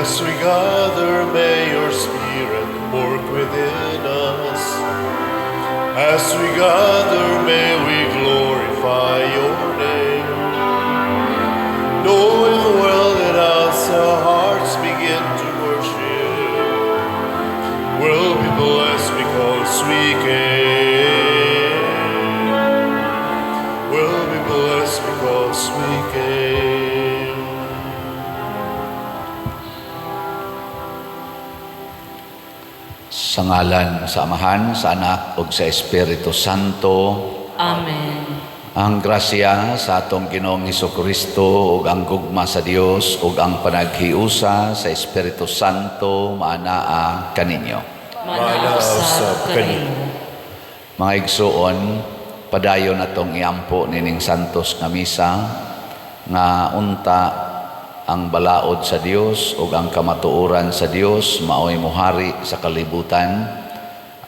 As we gather, may your Spirit work within us. As we gather, may we glorify your name. Knowing well that as our hearts begin to worship, we'll be blessed because we came. We'll be blessed because we came. Sa ngalan sa Amahan, sa Anak ug sa Espiritu Santo. Amen. Ang grasya sa atong Ginoong Hesukristo ug ang gugma sa Dios ug ang panaghiusa sa Espiritu Santo maanaa kaninyo. Maanaa usab kanimo. Mga igsuon, padayon atong iampo nining santos nga misa nga unta ang balaod sa Dios ug ang kamatuoran sa Dios maoy mohari sa kalibutan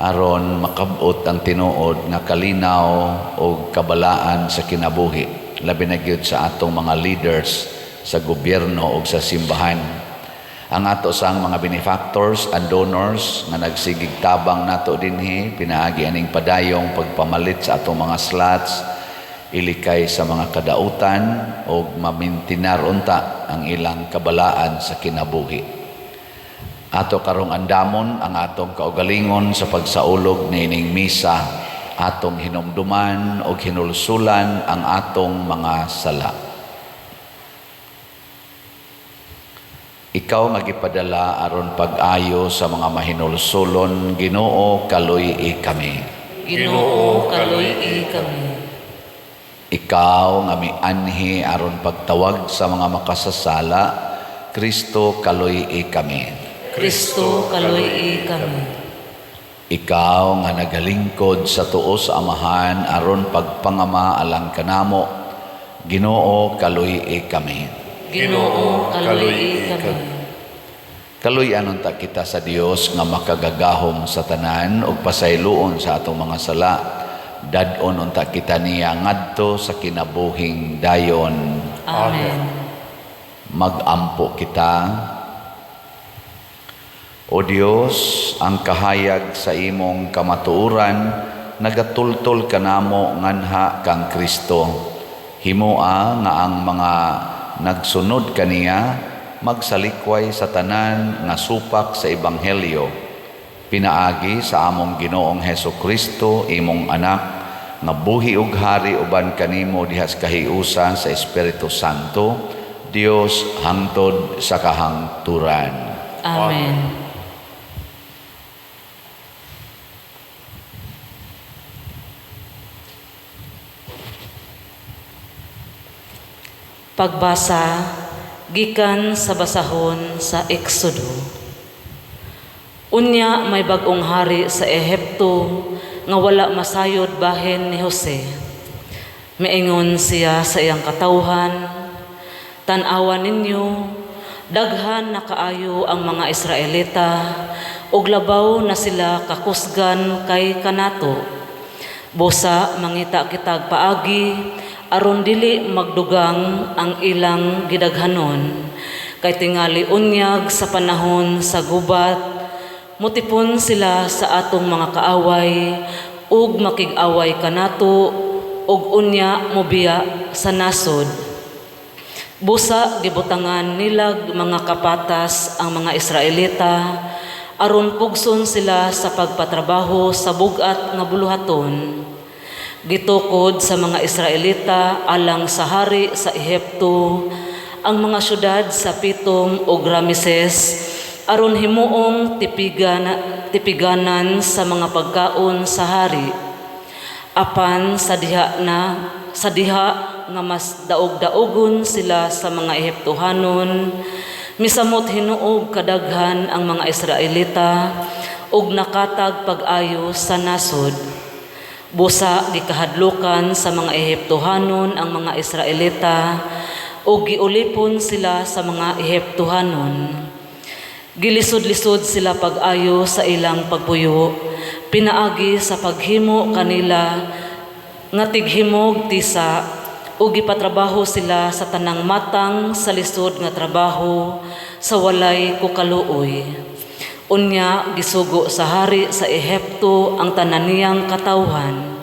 aron makab-ot ang tinuod nga kalinaw ug kabalaan sa kinabuhi, labi na gyud sa atong mga leaders sa gobyerno ug sa simbahan. Ang ato sang mga benefactors and donors nga nagsigig tabang nato dinhi pinaagi aning padayong pagpamalit sa atong mga slots, ilikay sa mga kadautan og mamintinar unta ang ilang kabalaan sa kinabuhi. Ato karong andamon ang atong kaugalingon sa pagsaulog niining misa, atong hinumduman og hinulsulan ang atong mga sala. Ikaw nga gipadala aron pag-ayo sa mga mahinulsulon, Ginoo, kaluy-i kami. Ginoo, kaluy-i kami. Ikaw nga mianhi aron pagtawag sa mga makasasala, Kristo, kaluy-i kami. Kristo, kaluy-i kami. Ikaw nga nagalingkod sa tuo sa Amahan aron pagpangama alang kanamo, Ginoo, kaluy-i kami. Ginoo, kaluy-i kami. Kaluy-an unta kita sa Dios nga makagagahom sa tanan ug pasayloon sa atong mga sala. Dad-on unta kita niya ngadto sa kinabuhing dayon. Amen. Mag-ampo kita. O Dios, ang kahayag sa imong kamatuoran nagatultol kanamo nganha kang Kristo. Himoa nga ang mga nagsunod kaniya magsalikway sa tanan nga supak sa ebanghelyo. Pinaagi sa among Ginoong Hesukristo, imong anak, nga buhi ug hari uban kanimo dihas kahiusa sa Espiritu Santo, Dios hangtod sa kahangturan. Amen. Pagbasa gikan sa basahon sa Exodo. Unya may bag-ong hari sa Ehipto nga wala masayod bahin ni Jose. Miingon siya sa iyang katawhan, tan-awa ninyo, daghan na kaayo ang mga Israelita ug labaw na sila kakusgan kay kanato. Busa mangita kitag paagi aron dili magdugang ang ilang gidaghanon, kay tingali unyag sa panahon sa gubat mutipon sila sa atong mga kaaway ug makig-away kanato ug unya mobiya sa nasod. Busa gibutangan nilag mga kapatas ang mga Israelita aron pugson sila sa pagpatrabaho sa bug-at nga buluhaton. Gitukod sa mga Israelita alang sa hari sa Ehipto ang mga syudad sa Pitom ug Rameses aron himuong tipiganan sa mga pagkaon sa hari. Apan sa diha nga mas daog-daogon sila sa mga Ehiptohanon, misamot hinuog kadaghan ang mga Israelita ug nakatag pag-ayo sa nasod. Busa gikahadlukan sa mga Ehiptohanon ang mga Israelita ug giulipon sila sa mga Ehiptohanon. Gilisod-lisod sila pag-ayo sa ilang pagpuyo, pinaagi sa paghimo kanila nga tighimog tisa Ug gipatrabaho sila sa tanang matang sa lisod nga trabaho sa walay kukaluoy. Unya gisugo sa hari sa Ehipto ang tanan niyang katawhan.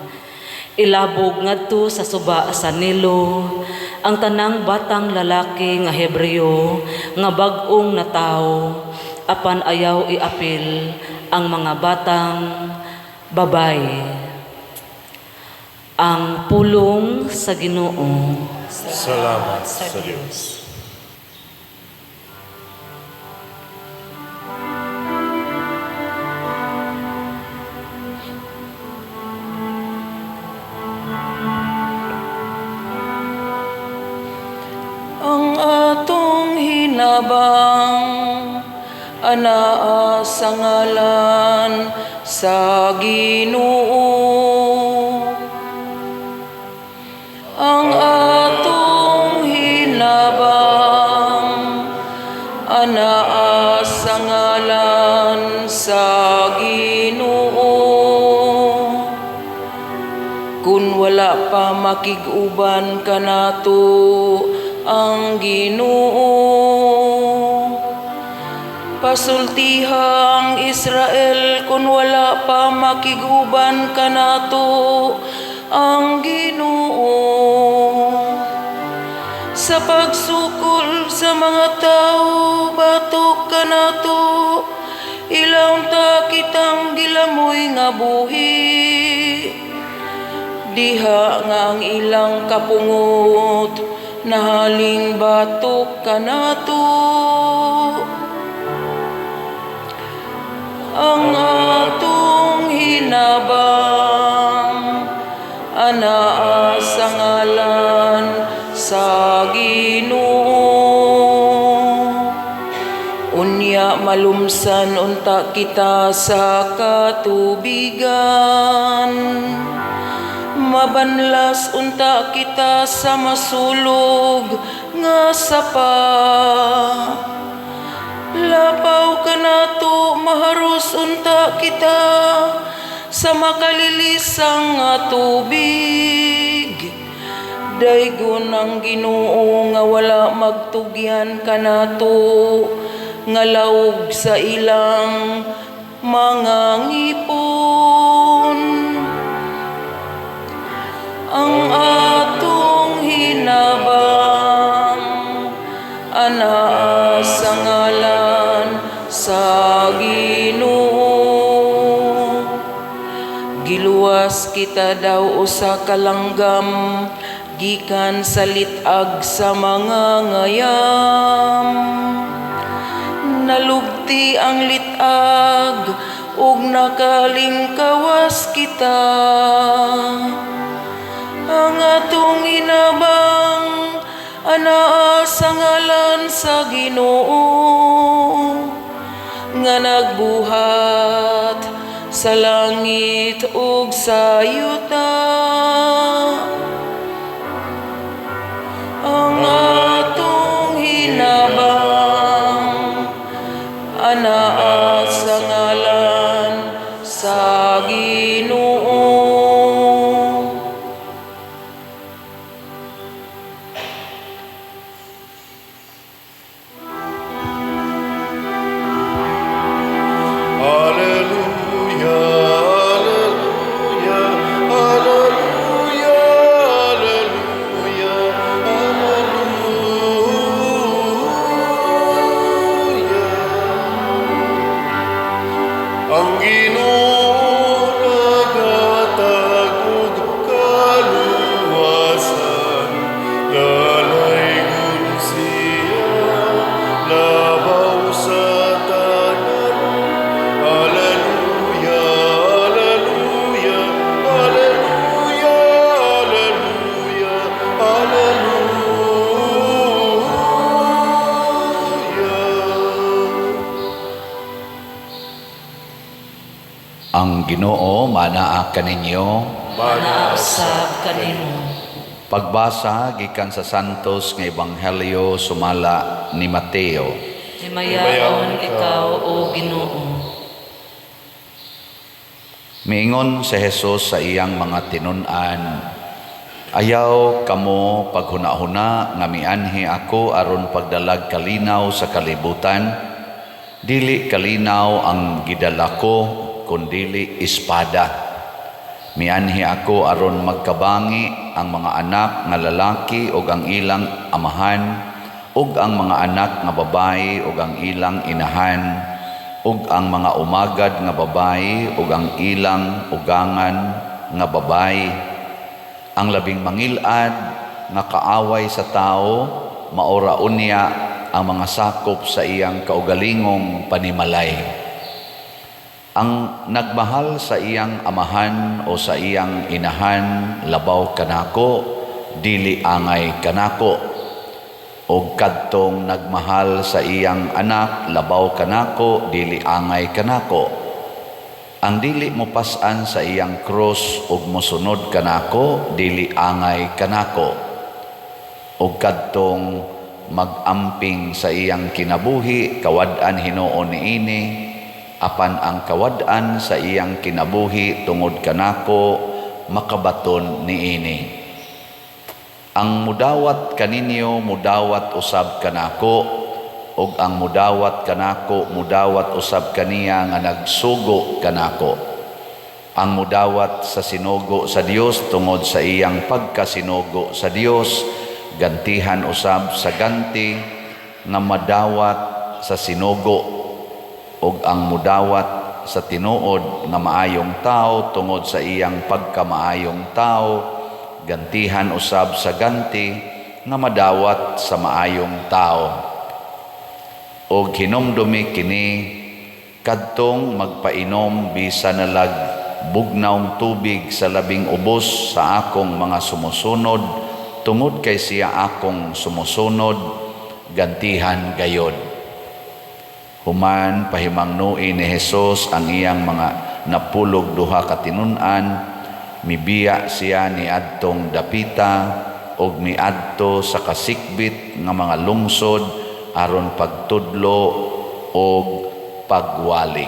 Ilabog ngadto sa suba sa Nilo ang tanang batang lalaki nga Hebreo nga bag-ong natawo, apan ayaw iapil ang mga batang babaye. Ang pulong sa Ginoo. Salamat sa Dios. Ang atong hinabang anaa sa ngalan sa Ginoo. Ang atong hinabang anaa sa ngalan sa Ginoo. Kun wala pa makig-uban kanato ang Ginoo. Pasultiha ang Israel kun wala pa makig-uban kanato ang Ginoo. Sa pagsukol sa mga tao batok kanato, ilaw ta kitang gilamoy nga buhi. Diha nga ang ilang kapungot nahaling batok kanato. Ang atong hinabang anaa sa ngalan sa Ginoo. Unya malumsan unta kita sa katubigan. Mabanlas unta kita sa masulog nga sapa. Lapaw kanato maharos unta kita sa makalilisang nga tubig. Daygon ang Ginoo nga wala magtugyan kanato nga laog sa ilang mga ngipon. Ang atong hinabang anaa sa ngalan sa Ginoo. Giluwas kita daw usa ka langgam gikan sa lit-ag sa mga ngayam. Nalugti ang lit-ag ug nakalingkawas kita. Ang atong hinabang anaa sa ngalan sa Ginoo nga nagbuhat sa langit ug sa yuta. Ang atong hinabang anaa sa ngalan sa Ginoo. Alleluia, alleluia, alleluia, alleluia, alleluia. Ang Ginoo naghatag og kaluwasan, dalaygon siya, labaw sa tanan. Alleluia, alleluia, alleluia, alleluia, alleluia. Ang Ginoo manaa kaninyo. Manaa usab kanimo. Pagbasa gikan sa Santos nga Ebanghelyo sumala ni Mateo. Himayaon ikaw, o Ginoo. Miingon si Jesus sa iyang mga tinun-an, Ayaw kamo paghuna-huna nga mianhi ako aron pagdalag kalinaw sa kalibutan. Dili kalinaw ang gidala ko, kundili espada. Mianhi ako aron magkabangi ang mga anak nga lalaki ug ang ilang amahan, ug ang mga anak nga babayi ug ang ilang inahan, ug ang mga umagad nga babayi ug ang ilang ugangan nga babayi. Ang labing mangilad nga kaaway sa tao maora unya ang mga sakop sa iyang kaugalingong panimalay. Ang nagmahal sa iyang amahan o sa iyang inahan labaw kanako, dili angay kanako. Og kadtong nagmahal sa iyang anak labaw kanako, dili angay kanako. Ang dili mopas-an sa iyang krus ug mosunod kanako, dili angay kanako. Og kadtong mag-amping sa iyang kinabuhi, kawad-an hinuon niini, apan ang kawad-an sa iyang kinabuhi tungod kanako, makabaton niini. Ang mudawat kaninyo, mudawat usab kanako, ug ang mudawat kanako, mudawat usab kaniya nga nagsugo kanako. Ang mudawat sa sinugo sa Dios tungod sa iyang pagkasinugo sa Dios, gantihan usab sa ganti nga madawat sa sinugo, ug ang mudawat sa tinuod nga maayong tao tungod sa iyang pagkamaayong tao, gantihan usab sa ganti nga madawat sa maayong tao. Og hinumdumi kini, kadtong magpainom bisan nalag bugnawng tubig sa labing ubos sa akong mga sumusunod, tungod kay siya akong sumusunod, gantihan gayod. Human pahimangnui ni Hesus ang iyang mga 12 ka tinun-an, mibiya siya ni adtong dapita og miadto sa kasikbit nga mga lungsod aron pagtudlo og pagwali.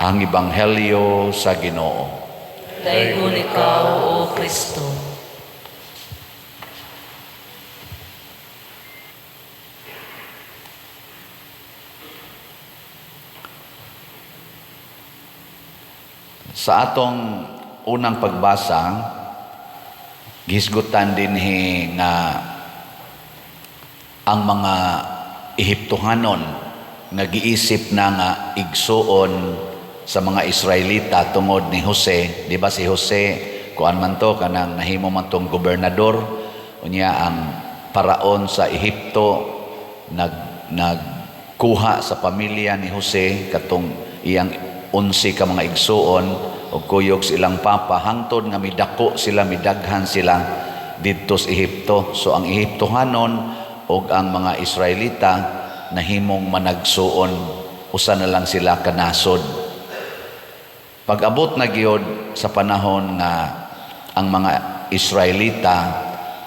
Ang Ebanghelyo sa Ginoo. Daygon ikaw, O Kristo. Sa atong unang pagbasa, gisgutan dinhi nga ang mga Ehiptohanon nga giisip na nga igsuon sa mga Israelita tungod ni Jose. Di ba si Jose, kuan man to, kanang nahimo man tong gobernador, unya ang paraon sa Ehipto nagkuha sa pamilya ni Jose katong iyang 11 ka mga igsuon og kuyog sa ilang papa, hangtod nga midako sila, midaghan sila didto sa Ehipto. So ang Ehiptohanon og ang mga Israelita nahimong managsuon, usa na lang sila kanasod. Pag-abot na gyud sa panahon nga ang mga Israelita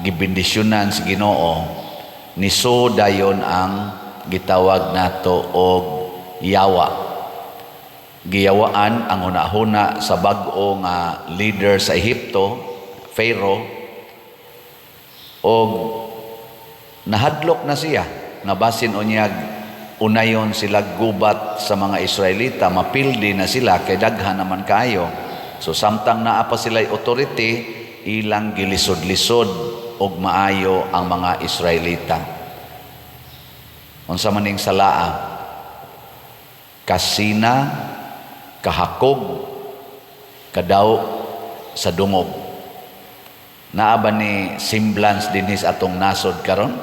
gibendisyonan sa Ginoo, niso dayon ang gitawag nato og yawa. Giyawaan ang hunahuna sa bag-o nga leader sa Ehipto, Pharaoh, og nahadlok na siya nga basin unyag unayon sila gubat sa mga Israelita, mapildi na sila kay daghan naman kayo. So samtang naa pa sila'y authority, ilang gilisod-lisod og maayo ang mga Israelita. Unsa maning salaa? Kasina, kahakog, kadaw sa dungog. Naa ba ni semblance dinhi sa atong nasod karon?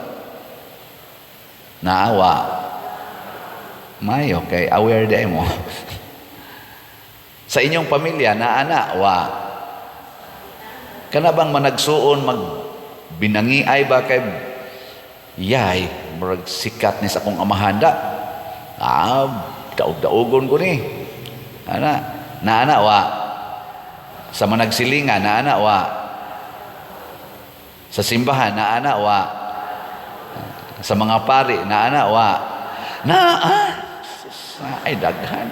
Naawa. Mayo kay aware di mo. Sa inyong pamilya naa na wa. Kana bang managsuon mag binangiay ba kay yay murag sikat ni sa akong amahanda. Daog-daogon ko ni. Ana, naa na wa. Sa managsilingan naa na wa. Sa simbahan naa na wa. Sa mga pari naa na wa. Naa. Ay daghan.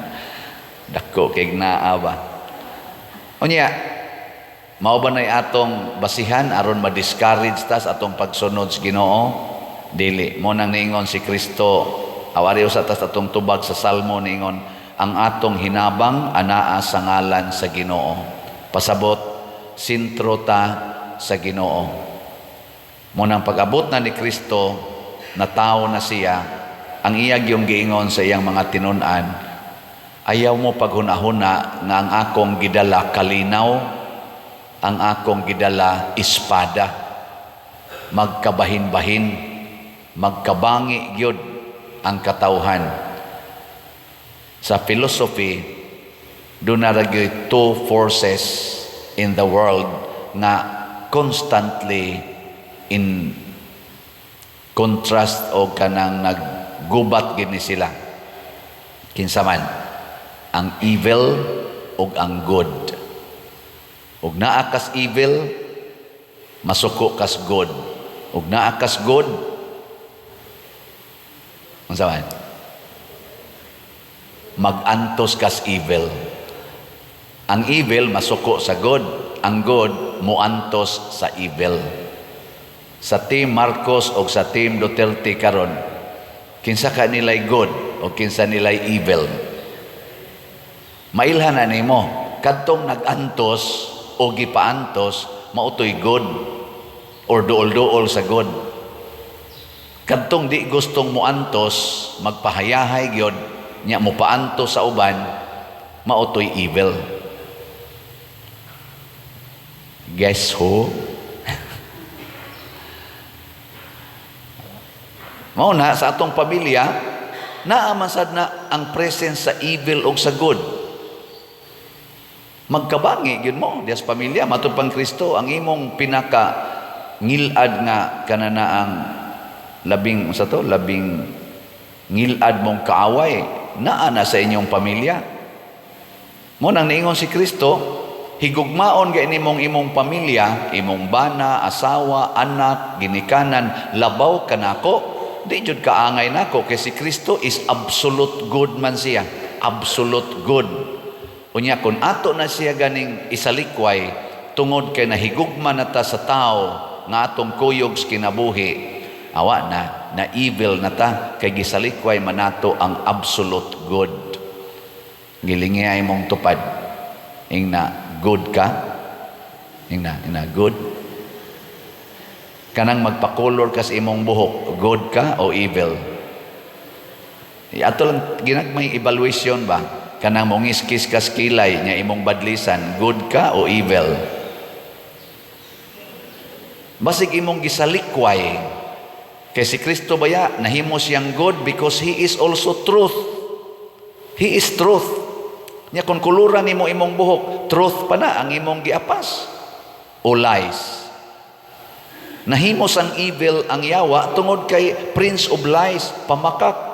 Dako kay naa ba. Unya Mao ba nay atong basihan aron ma-discourage ta sa atong pagsunod sa Ginoo? Dili. Mao nang niingon si Kristo, awari usa ta sa atong tubag sa Salmo, niingon, ang atong hinabang anaa sa ngalan sa Ginoo. Pasabot, sentro ta sa Ginoo. Mao nang pag-abot na ni Kristo, na tao na siya, ang iya gyung giingon sa iyang mga tinun-an, "Ayaw mo paghuna-huna nga ang akong gidala kalinaw, ang akong gidala espada." Magkabahin-bahin, magkabangi gyud ang katawhan. Sa philosophy, duna ra gyud two forces in the world nga constantly in contrast o kanang naggubat gid ni sila. Kinsa man? Ang evil ug ang good. Ug naa kas evil, masuko kas good. Ug naa kas good, unsa man? Mag-antos kas evil. Ang evil masuko sa good, ang good muantos sa evil. Sa Team Marcos o sa Team Duterte karon, kinsa ka nilay good o kinsa nilay evil? Mailhan na nimo, kadtong nag-antos o gipaantos, mao toy good or duol-duol sa good. Kadtong di gustong muantos, magpahayahay gyud, nya mopaantos sa uban, mao toy evil. Guess who? Mao na sa atong pamilya, naa man sad na ang presence sa evil o sa good. Magkabangi gyud mo diya sa pamilya. Matud pang Kristo, ang imong pinaka ngilad nga kananaang labing unsa to, labing ngilad mong kaaway naa na sa inyong pamilya. Mao nang niingon si Kristo, higugmaon gay nimong imong pamilya, imong bana, asawa, anak, ginikanan, labaw kanako. Di jud kaangay nako kay si Kristo is absolute good man siya, absolute good. Unya kun ato na siya ganing isalikway tungod kay nahigugma na ta sa tao nga atong kuyog sa kinabuhi, awa na, na evil na ta kay gisalikway man nato ang absolute good. Gilingi ay mong tupad. Ingna, good ka? Ingna, ingna, good? Kanang magpakolor ka sa imong buhok, good ka o evil? Ato lang ginagmay evaluation ba? Kanang mongiskis ka sa kilay nya imong badlisan, good ka o evil? Basig imong gisalikway. Kay si Kristo baya nahimo siyang good because He is also truth. He is truth. Nya kung kuluran nimo imong buhok, truth pa na ang imong giapas o lies? Nahimos ang evil ang yawa tungod kay prince of lies, pamakak.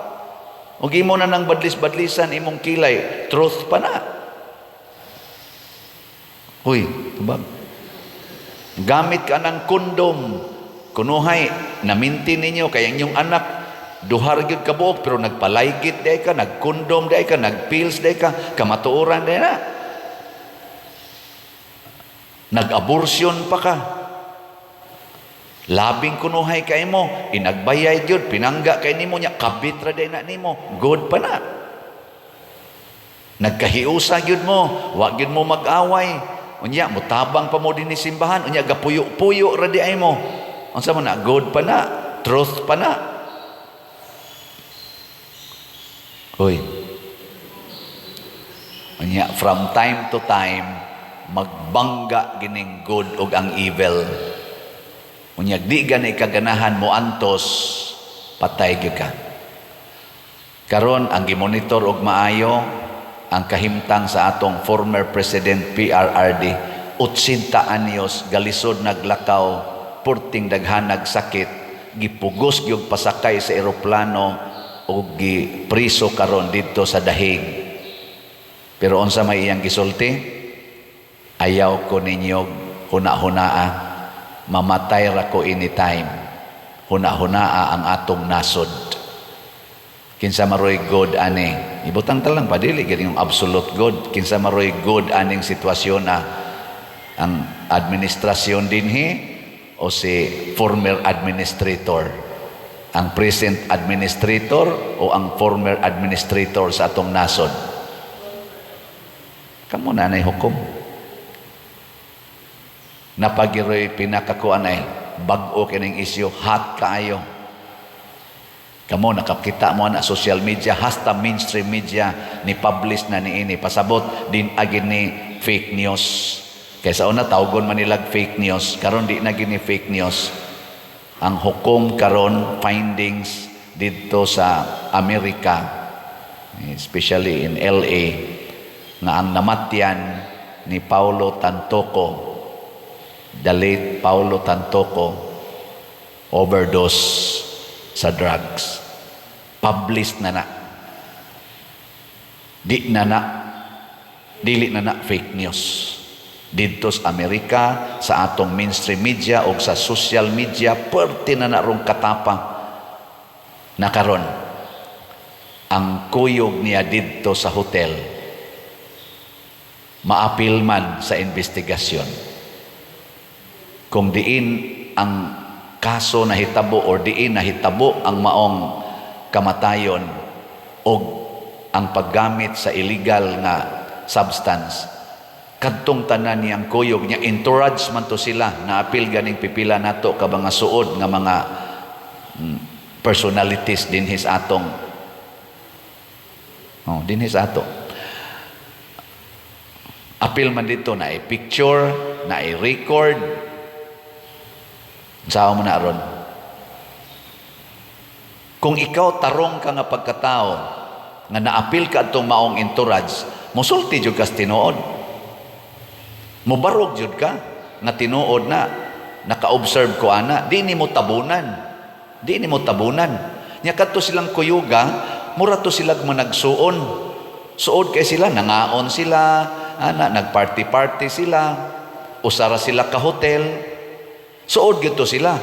Ug imo na nang badlis-badlisan imong kilay, truth pa na. Uy, tubag. Gamit ka ng kondom. Kunuhay, naminti ninyo kay ang inyong anak duha ra gyud ka buok pero nagpalaygit day ka, nagkondom day ka, nagpills day ka, kamatuoran day na. Nag-abortion pa ka. Labing kunuhay kay mo, inagbayay gyud, pinangga kay nimo nya, kabit ra day na nimo, good pa na. Nagkahiusa gyud mo, wa gyud mo mag-away. Unya mutabang pa mo dinhi simbahan, unya gapuyo-puyo ra di ay mo. Unsa man na, good pa na, truth pa na. Uy. Unya from time to time magbangga gining good ug ang evil. Unya di gani kaganahan mo antos, patay gyud ka. Karon ang gimonitor og maayo ang kahimtang sa atong former President PRRD, 80 anyos galisod naglakaw, purting daghanag sakit, gipugos gyud pasakay sa eroplano ug gipriso karon didto sa Dahig. Pero unsa may iyang gisulti? "Ayaw ko ninyo huna-hunaa, mamatay ra ko anytime. Huna-hunaa ang atong nasod." Kinsa maroy good ani? Ibutang ta lang pa, dili gid yung absolute good. Kinsa maroy good aning sitwasyon na? Ang administrasyon dinhi o si former administrator? Ang present administrator o ang former administrator sa atong nasod? Kamo na na'y hukom. Napagiroy pinakakuan ay bag-o kining isyu, hot kaayo. Kamo nakakita mo na social media, hasta mainstream media ni publish na niini, pasabot din agin ni fake news. Kaysa una tawgon man nilag fake news, karon di na gini fake news. Ang hukom karon, findings didto sa Amerika, especially in LA, nga ang namatyan ni Paulo Tantoco, the late Paulo Tantoco, overdose sa drugs. Published na na. Di na na, dili na na fake news. Didto sa Amerika, sa atong mainstream media o sa social media, perti na na rong katapa na karon. Ang kuyog niya didto sa hotel, maapil man sa investigasyon. Kung diin ang kaso nahitabo or diin nahitabo ang maong kamatayon o ang paggamit sa illegal nga substance, kadtong tanan niyang kuyog niya, entourage man to sila, naapil ganing pipila nato ka mga suod nga mga personalities dinhi sa atong, oh, dinhi sa ato, apil man dito na i-picture, na i-record. Sao mo na aron? Kung ikaw tarong ka nga pagkatao nga naapil ka atong maong entourage, musulti jud kas tinuod. Mubarog jud ka nga tinuod na naka-observe ko ana, di nimo tabunan. Di nimo tabunan. Nya kadto silang kuyuga, mura to sila managsuon. Suod kay sila, nangaon sila, ana, nagparty-party sila, usara sila ka hotel. Suod gito sila.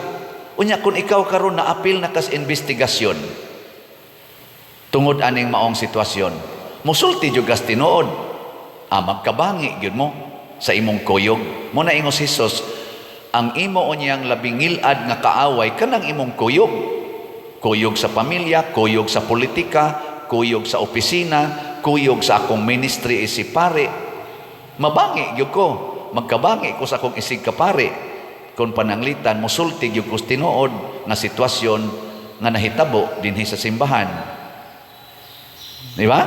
Unya kung ikaw karon naapil na kas investigasyon tungod aning maong sitwasyon, musulti jud kas tinuod. Ah, magkabangi gyud mo sa imong kuyog. Mo na ingon si Jesus, ang imo unyang labing ngilad nga kaaway kanang imong kuyog. Kuyog sa pamilya, kuyog sa politika, kuyog sa opisina, kuyog sa akong ministry isip pare. Mabangi gyud ko, magkabangi ko sa akong isig kapare. Kung pananglitan musulti gyud ko tinuod nga sitwasyon nga nahitabo dinhi sa simbahan. Di ba?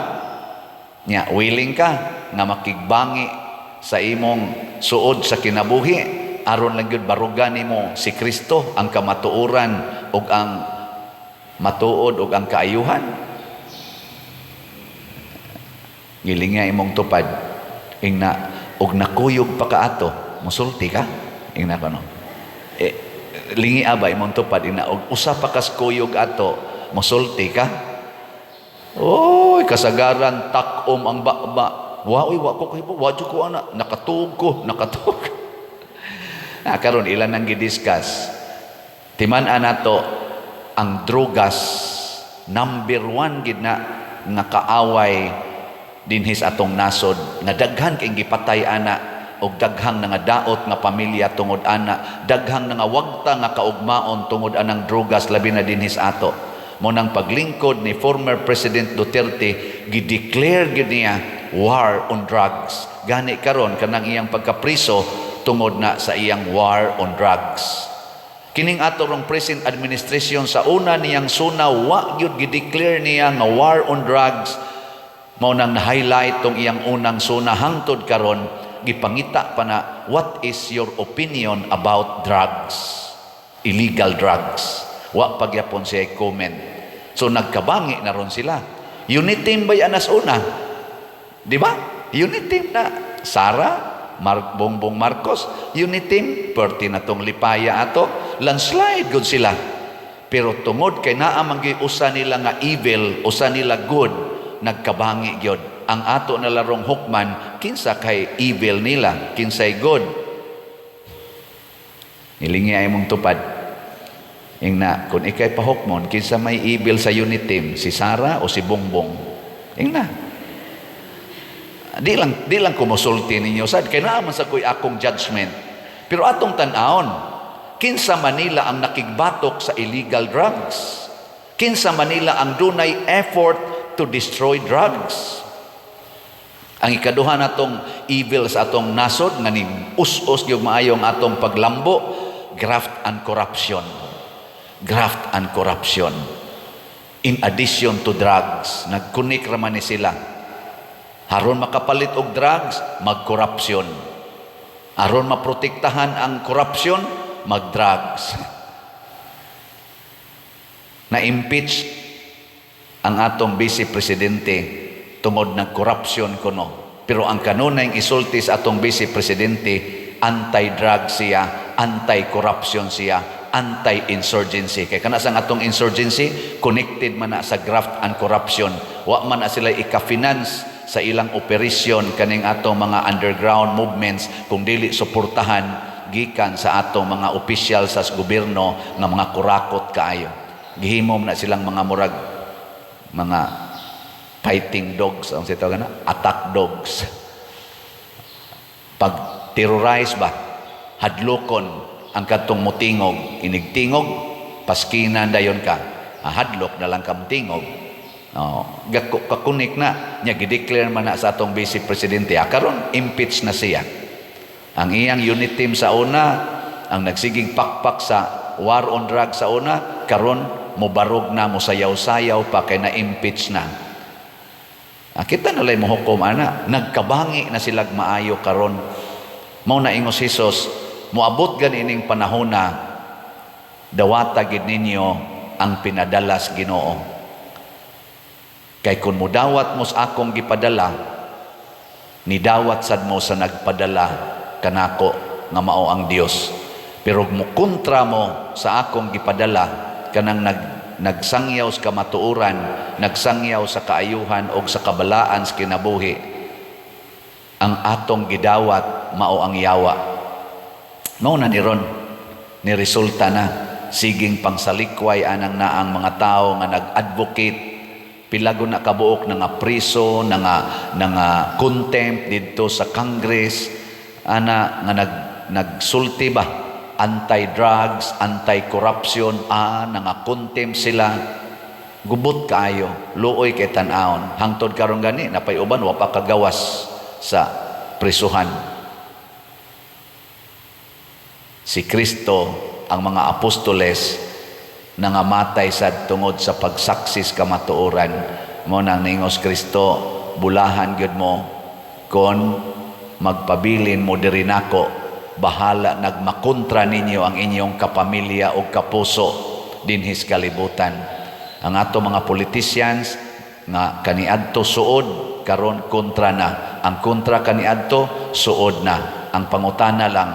Nya, willing ka nga makigbangi sa imong suod sa kinabuhi aron lang gyud barugan nimo si Kristo, ang kamatuoran ug ang matuod ug ang kaayuhan. Giling nga imong tupad, ingna og nakuyog pa ka ato, musulti ka, ingna ko no. Eh, lingi aba imong tupad, ingna og usa pa kas kuyog ato, musulti ka. Oy, kasagaran takom ang baba. Wa oy, wa ko kahibo, wa jud ko ana, nakatuog ko, nakatuog. Na karon ilan nang gidiscuss. Timan-an nato ang drogas, number one gid na nga kaaway dinhi sa atong nasod, nga daghan kay gipatay ana og daghang nangadaot nga pamilya tungod ana, daghang nangawagta nga kaugmaon tungod anang drogas, labi na dinhi sa ato. Mo nang paglingkod ni former President Duterte, gi-declare gid niya war on drugs. Gani karon kanang iyang pagkapriso tungod na sa iyang war on drugs. Kining ato rong present administration, sa una niyang suna, wa gyud gi-declare niya nga war on drugs. Mao nang na-highlight tong iyang unang suna, hangtod karon gipangita pa na, "What is your opinion about drugs? Illegal drugs?" Wa pagyapon siya comment. So nagkabangi na ron sila. Unity team ba anas una? Di ba? Unity team na. Sara, Bongbong Marcos, unity team, perti na tong lipaya ato, landslide good sila. Pero tungod kay naa man gyud usa nila nga evil, usa nila good, nagkabangi gyud. Ang ato na larong hukman, kinsa kay evil nila, kinsay good. Nilingi ay mong tupad. Ingna, kung ikay pahukmon, kinsa may evil sa unity team, si Sara o si Bongbong? Ingna. Di lang ko mosulti ninyo sad kay naa man sa ko'y akong judgment. Pero atong tan-awon, kinsa Manila ang nakigbatok sa illegal drugs? Kinsa Manila ang dunay effort to destroy drugs? Ang ikaduha natong evil sa atong nasod nga ni us-us gyud maayo ang atong paglambo, graft and corruption. Graft and corruption. In addition to drugs, nagkunik ra man ni sila. Aron makapalit og drugs, magkorupsyon. Aron maprotektahan ang korupsyon, mag-drugs. Na-impeach ang atong vice presidente tungod ng korupsyon kuno. Pero ang kanunay isulti sa atong vice presidente, anti-drug siya, anti-corruption siya, anti-insurgency. Kay kana sa atong insurgency, connected man na sa graft and corruption. Wa man na sila ika-finance sa ilang operasyon kaning atong mga underground movements kung dili suportahan gikan sa atong mga opisyal sa gobyerno nga mga kurakot kaayo. Gihimom na silang mga murag mga fighting dogs ang sitaw na attack dogs. Pag terrorize ba, hadlokon ang kadtong mutingog, inigtingog, paskinan dayon ka. Ah, hadlok na lang ka mutingog. Oh, kakunik na nya, gideclare man na sa atong vice presidente. Ah, karon impeach na siya. Ang iyang unit team sa una, ang nagsigig pakpak sa war on drugs sa una, karon mobarog na, mosayaw-sayaw pa kay na-impeach na. Ah, kita na lay mohukom ana, nagkabangi na silag maayo karon. Mao na ingos Hesus, moabot gani ining panahon na dawata gid ninyo ang pinadala sa Ginoo. Kay kung mudawat mo sa akong gipadala, nidawat sad mo sa nagpadala kanako nga mao ang Dios. Pero mukontra mo sa akong gipadala, kanang nagsangyaw sa kamatuoran, nagsangyaw sa kaayuhan og sa kabalaan sa kinabuhi, ang atong gidawat mao ang yawa. Mao na ni ron, ni resulta na siging pangsalikway anang naang mga tao nga nag-advocate, pila gud na kabuok na nga priso na nga contempt didto sa Congress ana nga nagsulti ba, anti-drugs, anti-corruption, ah, nga contempt sila. Gubot kaayo, luoy kay tan-awon. Hangtod karon gani napay uban wa pa kagawas sa prisuhan. Si Kristo, ang mga apostoles, nangamatay sad tungod sa pagsaksis kamatuoran. Mo nang ningos Kristo, bulahan gyud mo kon magpabilin mo diri nako, bahala nagmakontra ninyo ang inyong kapamilya o kapuso dinhis kalibutan. Ang ato mga politicians nga kaniadto suod, karon kontra na. Ang kontra kaniadto, suod na. Ang pangutana lang,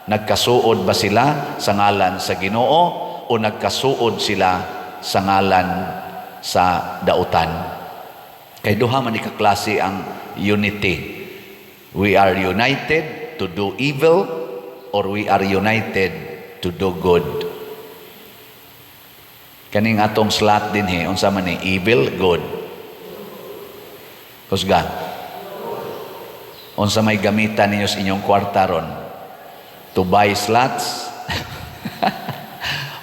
nagkasuod ba sila sa ngalan sa Ginoo o nagkasuod sila sa ngalan sa dautan? Kay duha man ni ka klase ang unity. We are united to do evil or we are united to do good. Kaning atong slot dinhi, unsa man ni, evil, good? Kusga. Unsa may gamitan ninyo sa inyong kwarta ron? To buy slots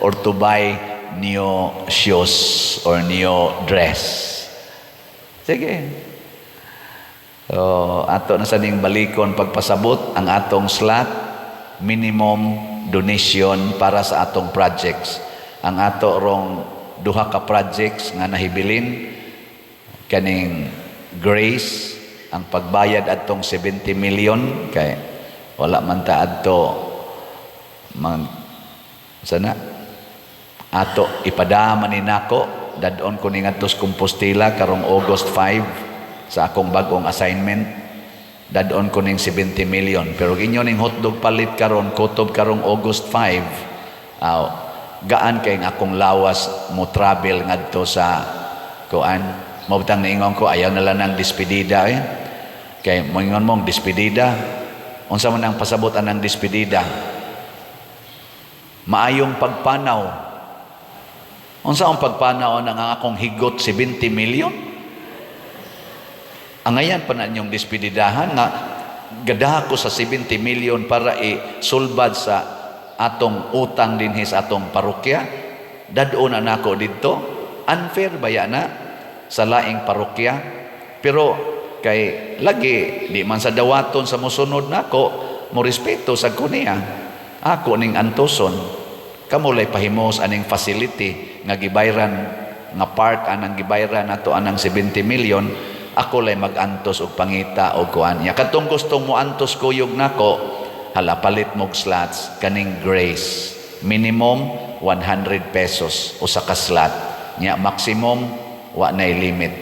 or to buy new shoes or new dress? Sige. So, ato na sa ning balikon pagpasabot ang atong slot minimum donation para sa atong projects. Ang ato rong duha ka projects nga nahibilin, kaning Grace, ang pagbayad adtong 70 million kay wala man ta adto mag sana ato ipadama ni nako, dad-on ko ni ngadto sa Compostela karong August 5 sa akong bag-ong assignment. Dad-on ko ning 70 million, pero inyo ning hotdog palit karon, kutob karong August 5, gaan kay ang akong lawas mo travel ngadto sa kuan. Mao bitang niingon ko, ayaw na lang ng despedida eh. Kay moingon mong despedida, unsa man ang pasabot anang despedida? Maayong pagpanaw. Unsa ang pagpanaw ng akong higot 70 million? Angayan pa na inyong dispididahan nga gadaha ko sa 70 million para isulbad sa atong utang dinhi sa atong parokya. Dad-on na nako didto. Unfair baya na sa laing parokya? Pero kay lagi di man sa dawaton sa mosunod nako, mo respeto sa ko niya. Ako ning antoson. Kamo lay pahimos aning facility nga gibayran, nga part anang gibayran nato anang 70 million. Ako lay magantos og pangita og kuan nya. Katong gustong mo antos kuyog nako, hala, palit mog slots kaning Grace. Minimum 100 pesos usa ka slot nya, maximum wa nay limit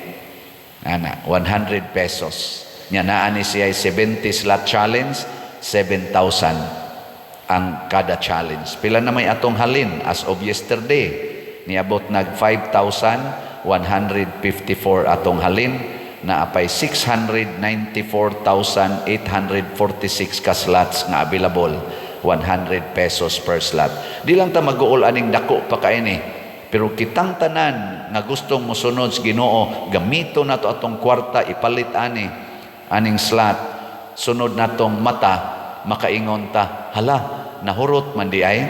ana, 100 pesos nya. Naa ni siya 70 slot challenge, 7,000 ang kada challenge. Pila na may atong halin as of yesterday? Niabot nag 5,154 atong halin na apay 694,846 ka slots nga available, 100 pesos per slot. Di lang ta mag-uol aning dako pa kaini. Pero kitang tanan nga gustong mosunod sa Ginoo, gamito nato atong kwarta ipalit ani aning slot. Sunod natong mata, makaingon ta, "Hala, nahurot man di ay."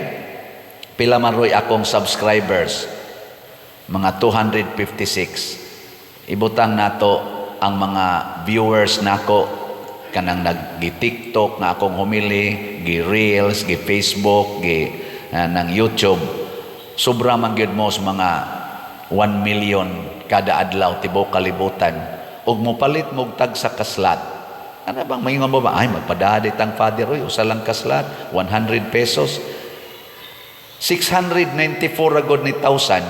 Pila man roy akong subscribers? Mga 256. Ibutang nato ang mga viewers nako kanang nag TikTok nga akong homily, gi Reels, gi Facebook, gi ng YouTube. Sobra man gyud mo sa mga 1 million kada adlaw tibuok kalibutan. Ug mopalit mo tag sa ka slot. Ano bang maingon mo ba? "Ay, magpadadit ang Father, oy, usa lang ka slot, 100 pesos." 694 ragod ni thousand.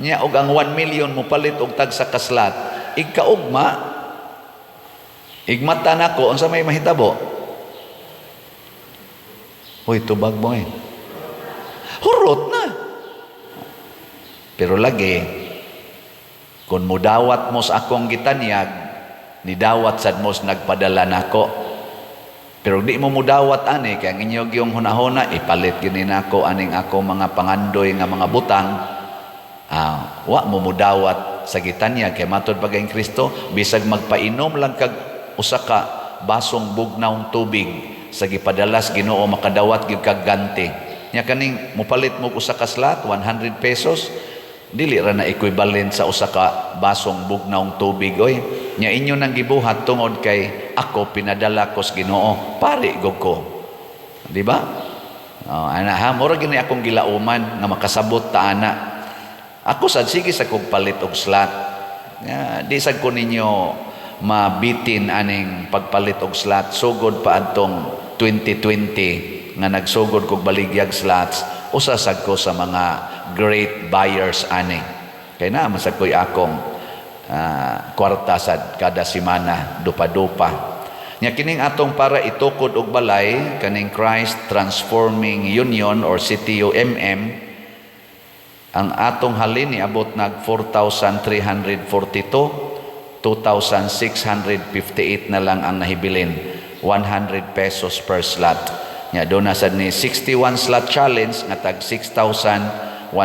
Nya og ang 1 million mo palit og tag sa ka slot. Igkaugma, igmata nako, unsa may mahitabo? Uy, tubag mo eh. Hurot na. Pero lagi, kung mudawat mo sa akong gitanyag, nidawat sad mo sa nagpadala nako. Pero di mo mudawat ani, kay ang inyong yung hunahuna, ipalit gini nako aning ako mga pangandoy nga mga butang, wa mo mudawat sa gitanyag. Kay matod pa kay Kristo, bisag magpainom lang kag usa ka basong bugnawng tubig sa gipadalas Ginoo, makadawat gyud kag ganti. Nya kaning mopalit mo usa ka slot, 100 pesos, dili ra na equivalent sa usa ka basong bugnawng tubig, oy. Nya inyo nang gibuhat tungod kay ako pinadala ko sa Ginoo, pari gud ko, di ba? Oh, ana ha, mura gini akong gilauman nga makasabot ta ana. Ako sad, sige sa kog palit og slot. Ya, di sad ko ninyo mabitin aning pagpalit og slot. Sugod pa adtong 2020 nga nagsugod kog baligyag slots, usa sad ko sa mga great buyers ani. Kay naa man sad ko'y akong kwarta sad kada semana, dupa-dupa. Nya kining atong para itukod og balay kaning Christ Transforming Union or CTUMM, ang atong halin niabot nag 4,342, 2,658 na lang ang nahibilin, 100 pesos per slot. Nya do na sad ni 61 slot challenge nga tag 6,124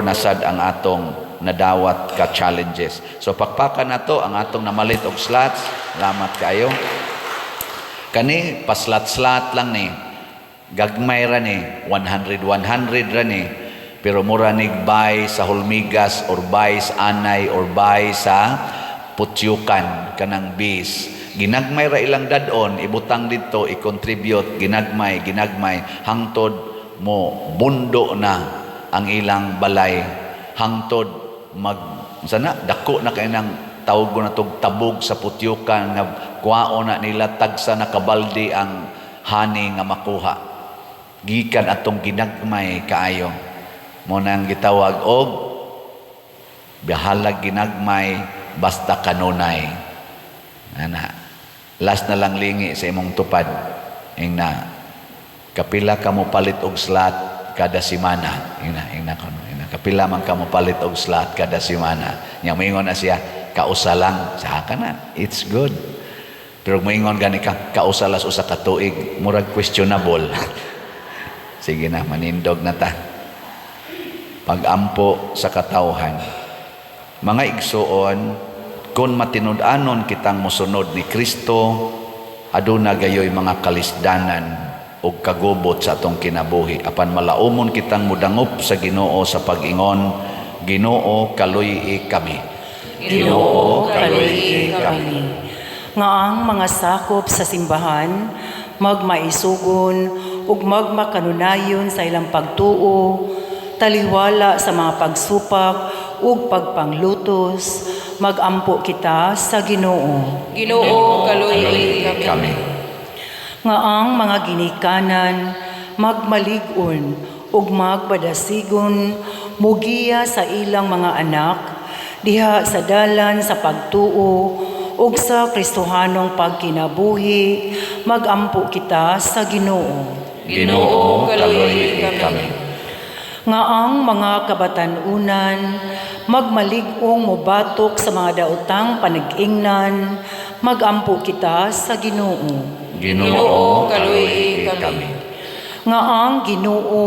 na sad ang atong nadawat ka challenges. So pakpakan nato ang atong namalit og slots. Salamat kayo. Kani paslat-slat lang ni. Gagmay ra ni, 100 100 ra ni. Pero mura nig buy sa Hulmigas or buy sa Anay or buy sa Putyukan kanang bis. Ginagmay ra ilang dadon, ibutang didto, i-contribute, ginagmay, ginagmay hangtod mo bundo na ang ilang balay, hangtod mag sana dako na kay nang tawag ko na tog tabog sa Putyukan nga kuwaon na nila tagsa na kabaldi ang honey nga makuha gikan atong ginagmay kaayo. Mo nang gitawag og bahalag ginagmay basta kanunay ana. Last na lang, lingi sa imong tupad, ingna, kapila ka mo palit og slot kada semana? Ingna, ingna kono, ingna, kapila man ka mo palit og slot kada semana? Nya moingon na siya, "Kausa lang." Sa ka na, it's good. Pero moingon gani ka, "Kausa las usa ka tuig," murag questionable. Sige na, manindog na ta. Pagampo sa katawhan. Mga igsuon, Kung matinud-anon kitang mosunod ni Kristo, aduna gayoy mga kalisdanan ug kagubot sa atong kinabuhi. Apan malaumon kitang mudangop sa Ginoo sa pag-ingon, "Ginoo, kaluy-i kami." Ginoo, kaluy-i kami. Nga ang mga sakop sa simbahan magmaisugon ug magmakanunayon sa ilang pagtuo, taliwala sa mga pagsupak ug pagpanglutos, magampo kita sa Ginoo. Ginoo, kaluy-i kami. Kami. Nga ang mga ginikanan magmalig-on ug magpadasigon mugiya sa ilang mga anak diha sa dalan sa pagtuo ug sa Kristohanong pagkinabuhi, magampo kita sa Ginoo. Ginoo, kaluy-i kami. Nga ang mga kabatan-unan magmalig-ong mobatok sa mga daotang panag-ingnan, magampo kita sa Ginoo. Ginoo, kaluy-i kami. Nga ang Ginoo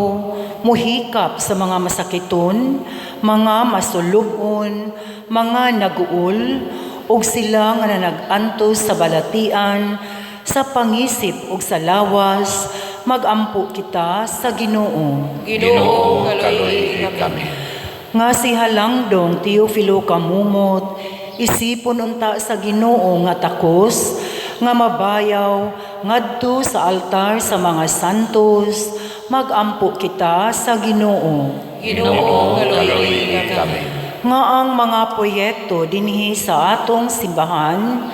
muhikap sa mga masakiton, mga masulubon, mga naguol, ug sila nga nanagantos sa balatian, sa pangisip ug sa lawas, magampo kita sa Ginoo. Ginoo, kaluy-i kami. Nga si Halangdong Teofilo Camomot isipon unta sa Ginoo nga takos nga mabayaw ngadto sa altar sa mga santos, magampo kita sa Ginoo. Ginoo, kaluy-i kami. Nga ang mga proyekto dinhi sa atong simbahan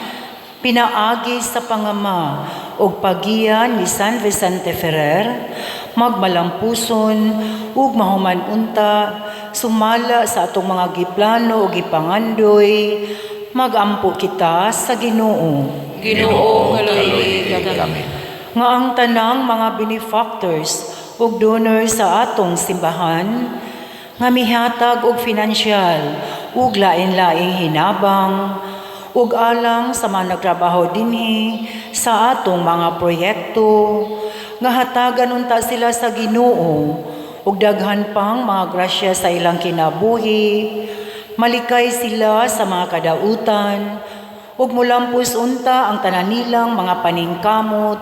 pinaagi sa pangama ug pagiya ni San Vicente Ferrer magmalampuson ug mahuman unta sumala sa atong mga giplano ug gipangandoy, magampo kita sa Ginoo. Ginoo, kaluy-i kami. Nga ang tanang mga benefactors ug donors sa atong simbahan nga mihatag og finansyal ug lain-laing hinabang ug alang sa mga nagtrabaho dinhi sa atong mga proyekto, nga hatagan unta sila sa Ginoo ug daghan pang mga grasya sa ilang kinabuhi, malikay sila sa mga kadautan ug mulampos unta ang tanan nilang mga paningkamot,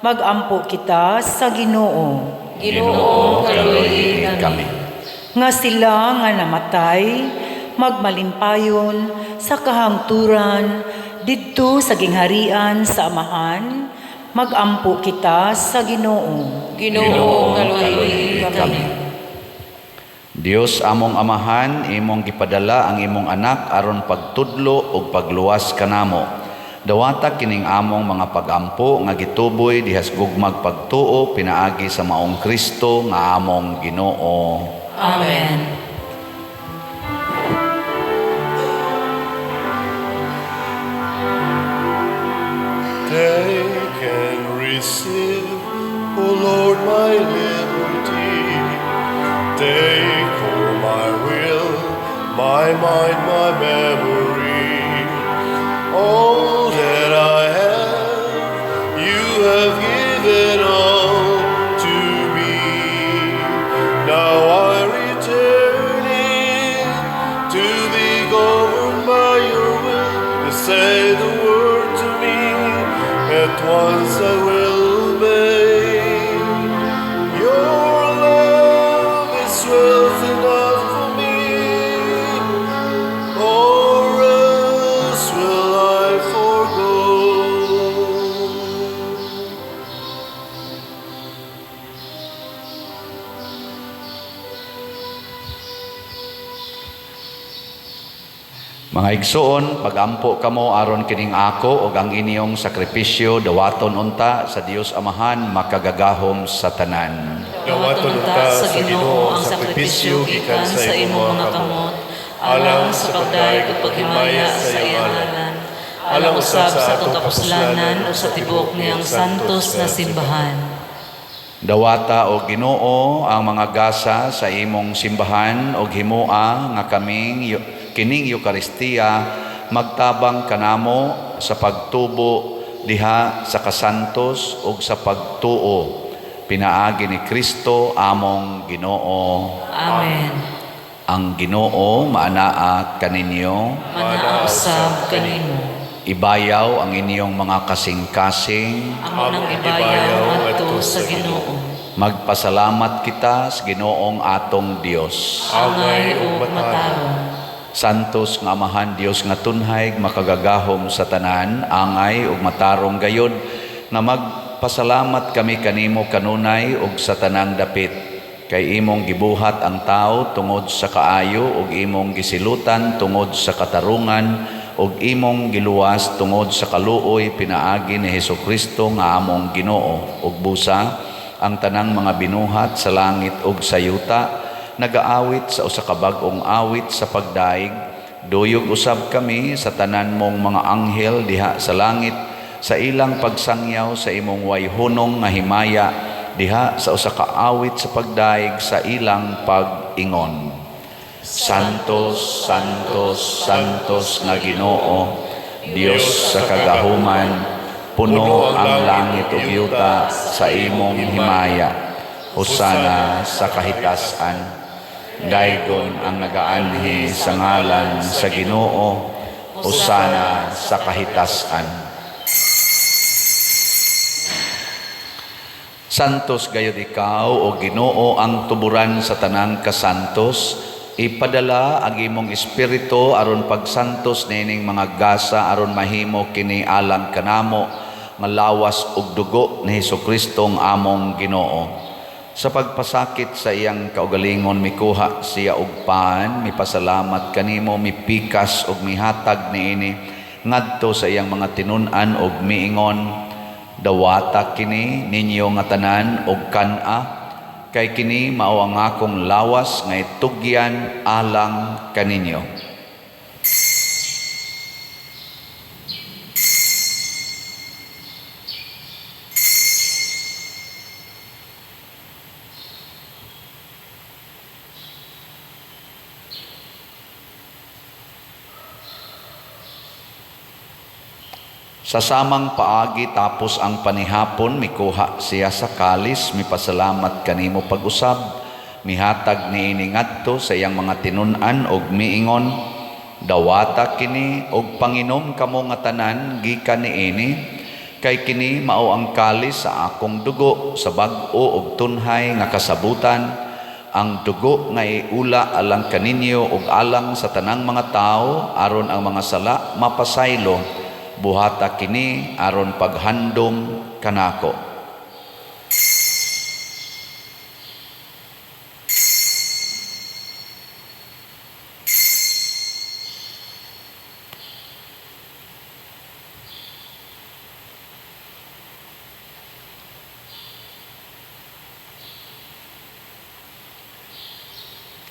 magampo kita sa Ginoo. Ginoo, kaluy-i kami. Nga sila nga namatay magmalimpayon sa kahangturan didto sa gingharian sa Amahan, magampo kita sa Ginoo. Ginoo, kaluy-i kami. Dios among Amahan, imong gipadala ang imong anak aron pagtudlo ug pagluwas kanamo. Dawata kining among mga pagampo nga gituboy dihas gugmag pagtuo pinaagi sa maong Kristo nga among Ginoo. Amen. Take and receive, O Lord, my liberty. Take all my will, my mind, my memory. All that I have, you have given all to me. Now I return it to be governed by your will. You say the word to me, at once I will obey. Your love is wealth enough for me, or else will I forego. Mga igsoon, pagampo kamo aron kining ako ug ang inyong sakripisyo dawaton unta sa Dios Amahan makagagahom sa tanan. Dawaton unta sa Ginoo ang sakripisyo gikan sa imong mga kamot, alang sa pagdayeg ug paghimaya sa iyang ngalan, alang usab sa atong kapuslanan ug sa tibuok niyang santos na simbahan. Dawata o Ginoo ang mga gasa sa imong simbahan og himoa nga kaming kining Eukaristiya magtabang kanamo sa pagtubo diha sa kasantos ug sa pagtuo pinaagi ni Kristo among Ginoo. Amen. Ang Ginoo maanaa kaninyo. Manaa usab kanimo. Ibayaw ang inyong mga kasing-kasing. Amo nang ibayaw ngadto sa Ginoo. Magpasalamat kita sa Ginoong atong Dios. Angay ug matarong. Santos nga Amahan, Dios nga tunhay, makagagahom sa tanan, angay ug matarong gayod nga magpasalamat kami kanimo kanunay ug sa tanang dapit. Kay imong gibuhat ang tao tungod sa kaayo ug imong gisilutan tungod sa katarungan ug imong giluwas tungod sa kaluoy pinaagi ni Hesukristo nga among Ginoo. Ug busa ang tanang mga binuhat sa langit ug sa yuta nagaawit sa usa ka bag-ong awit sa pagdaig. Duyog usab kami sa tanan mong mga anghel diha sa langit sa ilang pagsangyaw sa imong wayhunong nga himaya diha sa usa ka awit sa pagdaig sa ilang pag-ingon. Santos, Santos, Santos nga Ginoo, Dios sa kagahuman, puno ang langit ug yuta sa imong himaya. Hosana sa kahitasan. Daygon ang nagaanhi sa ngalan sa Ginoo. Hosana sa kahitasan. Santos gayud ikaw o Ginoo, ang tuburan sa tanang kasantos. Ipadala ang imong espiritu aron pagsantos niining mga gasa aron mahimo kini alang kanamo nga lawas ug dugo ni Hesukristo ang among Ginoo. Sa pagpasakit sa iyang kaugalingon mikuha siya og pan, mipasalamat kanimo, mipikas ug mihatag niini ngadto sa iyang mga tinun-an ug miingon, dawata kini ninyo nga tanan og kan-a, kay kini mao ang akong lawas nga itugyan alang kaninyo. Sa samang paagi tapos ang panihapon, mikuha siya sa kalis, mipasalamat kanimo pag-usab, mihatag niini ngadto sa iyang mga tinun-an og miingon, dawata kini og panginom kamo nga tanan gikan niini, kay kini mao ang kalis sa akong dugo sa bag-o og tunhay nga kasabutan, ang dugo nga iula alang kaninyo ug alang sa tanang mga tawo aron ang mga sala mapasaylo. Buhata kini aron paghandom kanako.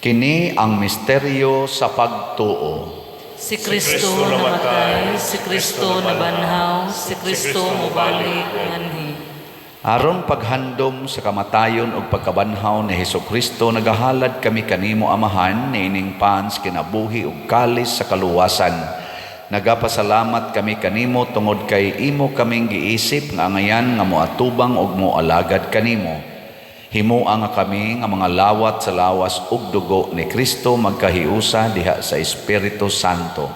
Kini ang misteryo sa pagtuo. Si Kristo namatay, si Kristo nabanhaw, si Kristo mobalik nganhi. Aron paghandom sa kamatayon ug pagkabanhaw ni Hesukristo, nagahalad kami kanimo Amahan niining pans kinabuhi ug kalis sa kaluwasan. Nagapasalamat kami kanimo tungod kay imo kaming giisip nga angayan nga moatubang ug moalagad kanimo. Himoa nga kami nga mga lawat sa lawas ug dugo ni Kristo magkahiusa diha sa Espiritu Santo.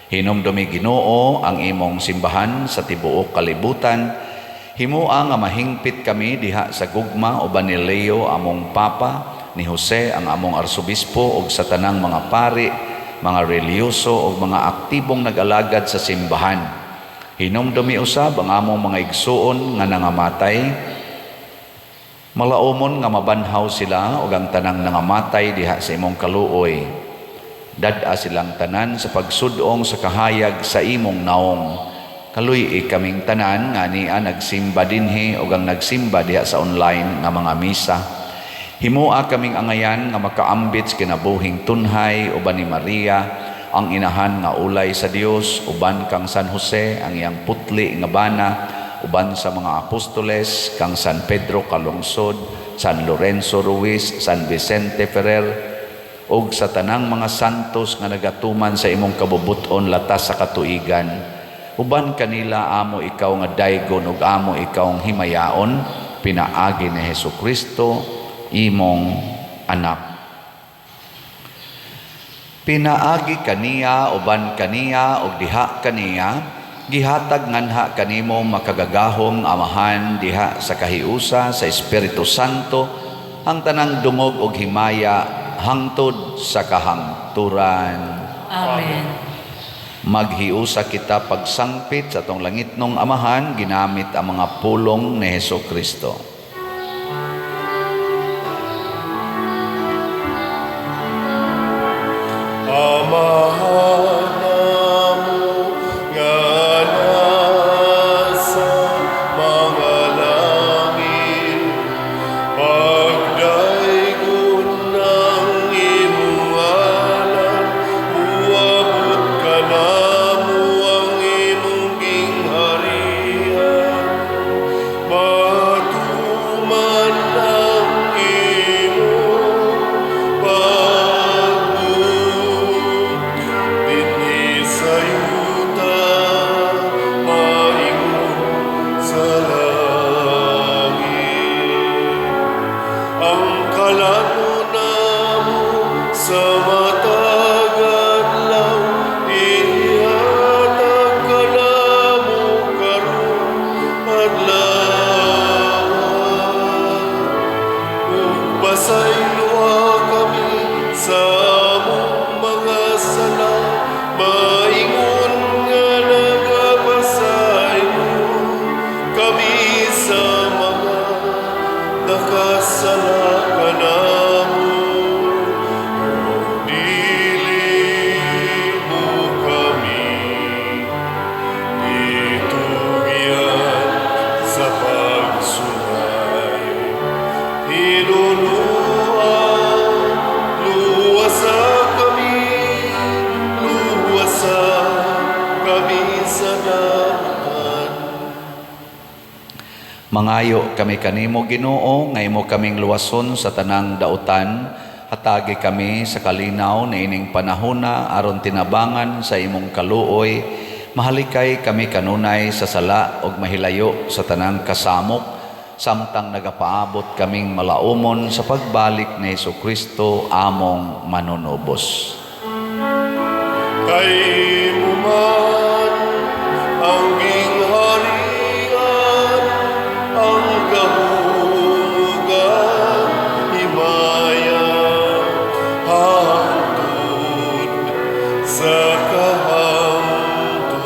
Hinumdumi Ginoo ang imong simbahan sa tibuok kalibutan. Himoa nga mahingpit kami diha sa gugma uban ni Leo among Papa, ni Jose ang among Arsobispo ug sa tanang mga pari, mga relihiyoso ug mga aktibong nag-alagad sa simbahan. Hinumdumi usab ang among mga igsuon nga nangamatay. Malaumon nga mabanhaw sila ug ang tanang nangamatay diha sa imong kaluoy. Dad-a silang tanan sa pagsudong sa kahayag sa imong naong. Kaluy-i kaming tanan nga ania nagsimba dinhi ug ang nagsimba diha sa online nga mga misa. Himoa kaming angayan nga makaambit sa kinabuhing tunhay uban ni Maria ang inahan nga ulay sa Dios, uban kang San Jose ang iyang putli nga bana, uban sa mga apostoles kang San Pedro Calungsod, San Lorenzo Ruiz, San Vicente Ferrer, ug sa tanang mga santos nga nagatuman sa imong kabubut-on latas sa katuigan. Uban kanila amo ikaw nga daygon ug amo ikaw ang himayaon, pinaagi ni Hesukristo imong anak. Pinaagi kaniya, uban kaniya, ug diha kaniya, gihatag nganha kanimo makagagahom Amahan diha sa kahiusa sa Espiritu Santo ang tanang dungog ug himaya hangtod sa kahangturan. Amen. Maghiusa kita pagsangpit sa atong langitnong Amahan ginamit ang mga pulong ni Hesus Kristo. Amahan namo nga nasa mga langit, pagdaygon ang imong ngalan, muabot kanamo ang imong gingharian. Matuman ang imong pagbuot dinhi sa yuta, maingon sa langit. Ang kalan-on namo sa matag adlaw, ihatag kanamo karong adlaw. Ug pasayloa kami sa among mga sala, maingon nga nagapasaylo kami sa mga nakasala kanamo. Dili mo kami itugyan sa pagsulay. Hinunua, luwasa kami, luwasa kami sa dautan. Mangayo kami kanimo, Ginoo, nga imo kaming luwason sa tanang dautan. Hatagi kami sa kalinaw niining panahona aron tinabangan sa imong kaluoy, mahalikay kami kanunay sa sala ug mahilayo sa tanang kasamok samtang nagapaabot kaming malaumon sa pagbalik ni Hesukristo among manunubos. Kay imo man ang gingharian, ang gahom ug ang himaya, hangtod sa kahangturan.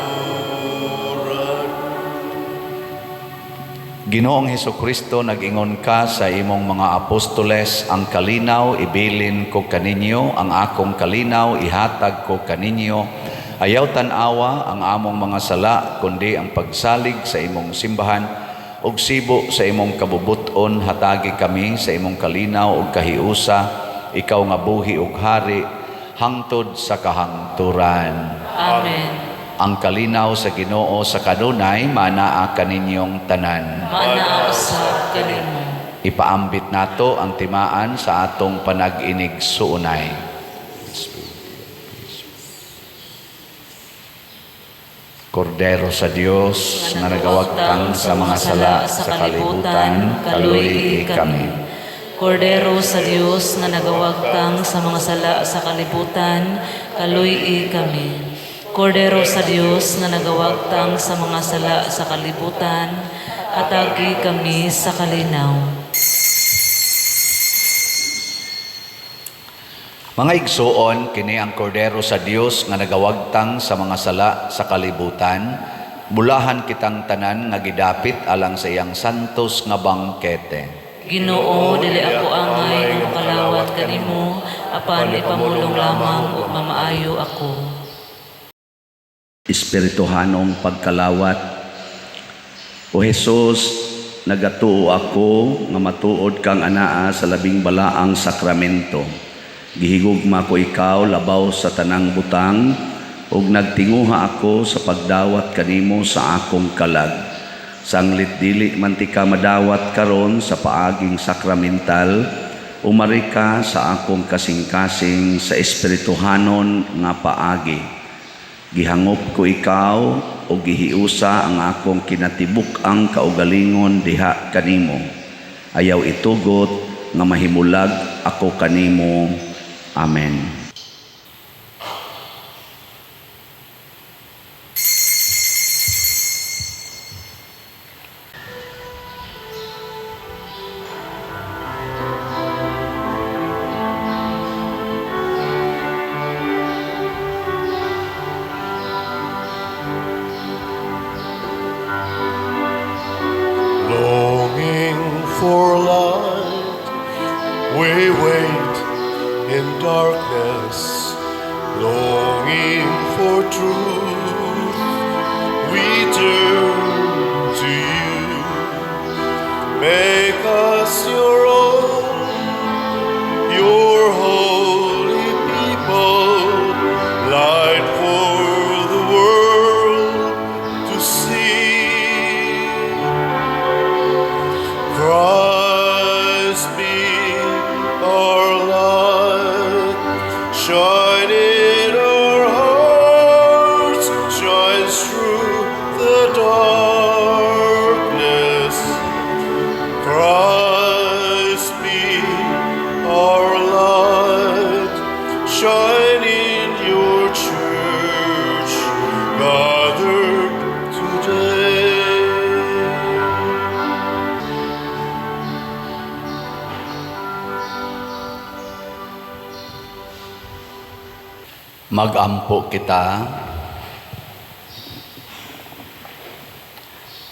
Ginoong Hesukristo, nag-ingon ka sa imong mga apostoles, "Ang kalinaw ibilin ko kaninyo, ang akong kalinaw ihatag ko kaninyo." Ayaw tan-awa ang among mga sala, kundi ang pagsalig sa imong simbahan, ug sibo sa imong kabubuton hatagi kami sa imong kalinaw ug kahiusa, ikaw nga buhi ug hari hangtod sa kahangturan. Amen. Ang kalinaw sa Ginoo sa kanunay manaa kaninyong tanan. Maanaa usab kanimo. Ipaambit nato ang timaan sa atong panag-inig-suunay. Kordero sa Dios nga nagawagtang sa mga sala sa kalibutan, kaluy-i kami. Kordero sa Dios nga nagawagtang sa mga sala sa kalibutan, kaluy-i kami. Kordero sa Dios nga nagawagtang sa mga sala sa kalibutan, hatagi kami sa kalinaw. Mga igsuon, kini ang Kordero sa Dios nga nagawagtang sa mga sala sa kalibutan. Bulahan kitang tanan nga gidapit alang sa iyang santos nga bangkete. Ginoo, dili ako angay nga makalawat kanimo, apan ipamulong lamang ug mamaayo ako. Espirituhanong pagkalawat. O Hesus, nagatuo ako nga matuod kang anaa sa labing balaang sakramento. Gihigugma ko ikaw labaw sa tanang butang ug nagtinguha ako sa pagdawat kanimo sa akong kalag. Sanglit dili man ti ka madawat karon sa paaging sakramental, umari ka sa akong kasing-kasing sa espirituhanon nga paagi. Gihangop ko ikaw o gihiusa ang akong kinatibuk-ang kaugalingon diha kanimo. Ayaw itugot nga mahimulag ako kanimo. Amen. Darkness, longing for truth, we turn to you. Make us your own, your holy people, light for the world to see. Christ be our light, shine in our hearts, shines through the darkness. Christ be our light, shine in your church, gathered today. Magampo kita.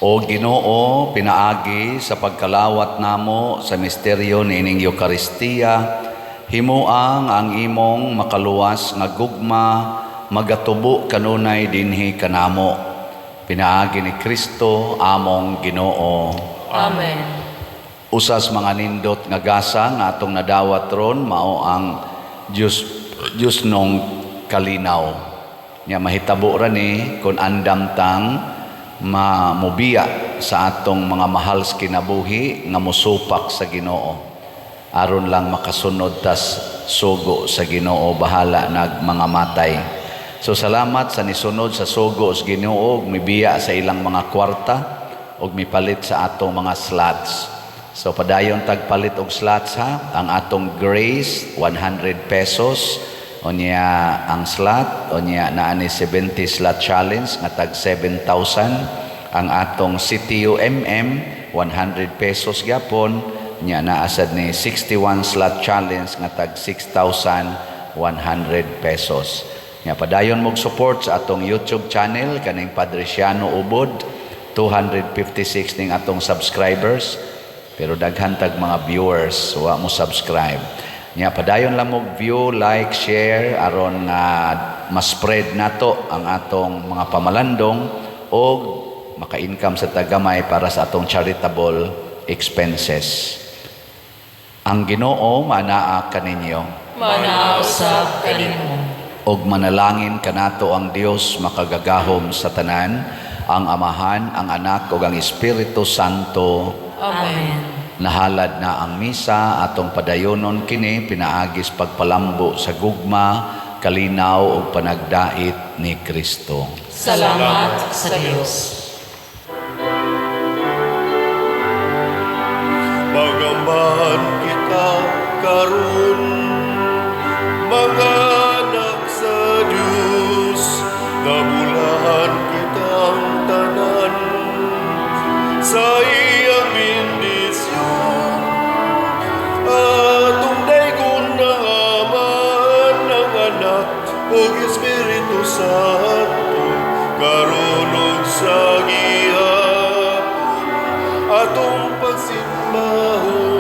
O Ginoo, pinaagi sa pagkalawat namo sa misteryo niining Eukaristiya, himuang ang imong makaluwas nga gugma magatubo kanunay dinhi kanamo. Pinaagi ni Kristo among Ginoo. Amen. Usas mga nindot nga gasa nga atong nadawat ron mao ang Dios nong kalinaw. Nya mahitabo ra ni kun andam tang mamubiya sa atong mga mahal sa kinabuhi nga mosupak sa Ginoo. Aron lang makasunod tas sugo sa Ginoo, bahala nag mga matay. So salamat sa nisunod sa sugo sa Ginoo ug mibiya sa ilang mga kwarta ug mipalit sa atong mga slots. So padayon tagpalit og slots ha. Ang atong Grace 100 pesos unya ang slot, unya naa ni 70 slot challenge nga tag 7,000. Ang atong CTUMM 100 pesos gyapon, nya naa sad ni 61 slot challenge nga tag 6,100 pesos. Nya padayon mog support sa atong YouTube channel kaning Padre Ciano Ubod, 256 ning atong subscribers, pero daghan tag mga viewers wa mo subscribe. Nya padayon lang mog view, like, share aron nga ma-spread nato ang atong mga pamalandong og maka-income sa tagamay para sa atong charitable expenses. Ang Ginoo manaa kaninyo. Manaa usab kanimo. Og manalangin kanato ang Dios makagagahom sa tanan, ang Amahan, ang Anak ug ang Espiritu Santo. Amen. Nahalad na ang misa, atong padayonon kini pinaagis pagpalambo sa gugma, kalinaw ug panagdait ni Kristo. Salamat sa Dios. Magambahan kita karon, mga anak sa Dios, nabulahan kitang tanan sa iyang bendisyon. Atong daygon ng Amahan, ng Anak, ug Espiritu Santo, karon ug sa gihapon, atong pagsimbahon.